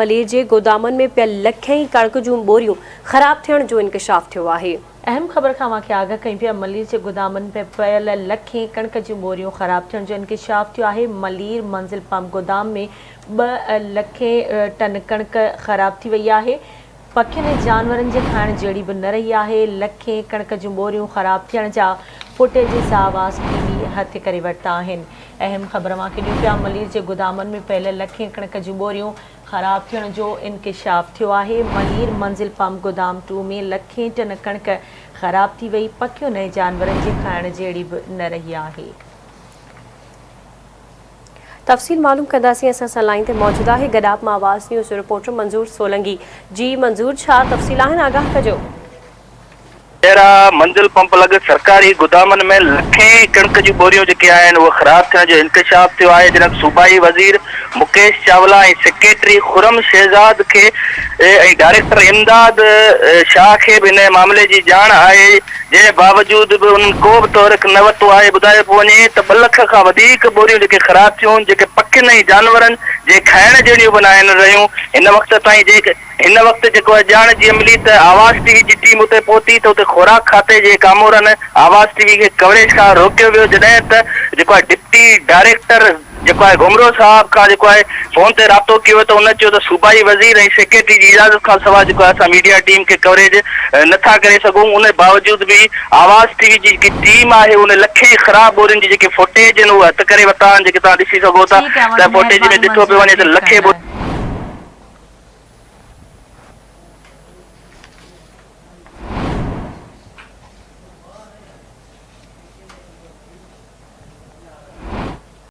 ملير جي گودامن ۾ پيل لکين ڪڻڪ جون ٻوريون خراب ٿيڻ جو انڪشاف ٿيو آهي. اهم خبر کان اوهان کي آگاهه ڪيون پيا ملير جي گودامن ۾ پيل لکين ڪڻڪ جون ٻوريون خراب ٿيڻ جو انڪشاف ٿيو آهي ملير منزل پمپ گودام ۾ ٻه لکين ٽن ڪڻڪ خراب ٿي وئي آهي پکين ۽ جانورن جي کائڻ جهڙي به نه رهي آهي، لکين ڪڻڪ جون ٻوريون خراب ٿيڻ جا فوٽيجز آواز ٽي وي هٿ ڪري ورتا آهن. اهم خبر اوهان کي ڏيون پيا ملير جي گدامن ۾ پيل لکين ڪڻڪ جون ٻوريون خراب ٿيڻ جو انڪشاف ٿيو آهي، ملير منزل پمپ گدام ٽو ۾ لکين ٽن ڪڻڪ خراب ٿي وئي، پکين ۽ جانورن جي کائڻ جهڙي به نه رهي آهي. تفصيل معلوم ڪنداسين اسان سان لائين تي موجود آهي گڏاپ مان آواز نيوز جو رپورٽر منظور سولنگي جي منظور ڇا تفصيل آهن آگاهه ڪجو. ڊيرا منزل پمپ لڳ سرڪاري گدامن ۾ لکين ڪڻڪ جون ٻوريون جيڪي آهن اهي خراب ٿيڻ جو انڪشاف ٿيو آهي جڏهن صوبائي وزير مڪيش چاولا ۽ سيڪريٽري خرم شهزاد کي ۽ ڊائريڪٽر امداد شاهه کي به ان معاملي جي ڄاڻ آهي جنهن باوجود به انهن ڪو به تحرڪ نه ورتو آهي، ٻڌايو پيو وڃي ته ٻه لک کان وڌيڪ ٻوريون جيڪي خراب ٿيون جيڪي پکين ۽ جانورن جي کائڻ جهڙيون به ناهن رهيون، هن وقت تائين جي هن وقت جيڪو آهي ڄاڻ جيئن ملي ته آواز ٽي وي جي ٽيم اتي پهتي ته اتي خوراڪ کاتي جي ڪامورن آواز ٽي وي کي ڪوريج کان روڪيو ويو جڏهن ته جيڪو آهي ڊپٽي ڊائريڪٽر جيڪو آهي گهمرو صاحب کان جيڪو آهي فون تي رابطو ڪيو ته ان چيو ته صوبائي وزير ۽ سيڪريٽري جي اجازت کان سواء جيڪو آهي اسان ميڊيا ٽيم کي ڪوريج نه ٿا ڪري سگهون ان باوجود به آواز ٽي وي جي جيڪي ٽيم آهي ان لکين خراب ٻورين جي جيڪي فوٽيج آهن اهي هٿ ڪري ورتا آهن جيڪي توهان ڏسي سگهو ٿا ٺيڪ آهي ته اوهان جي فوٽيج ۾ مهرباني ڏٺو پيو منظور وڃي ته اپڊيٽ لکين ڪرڻ لاء.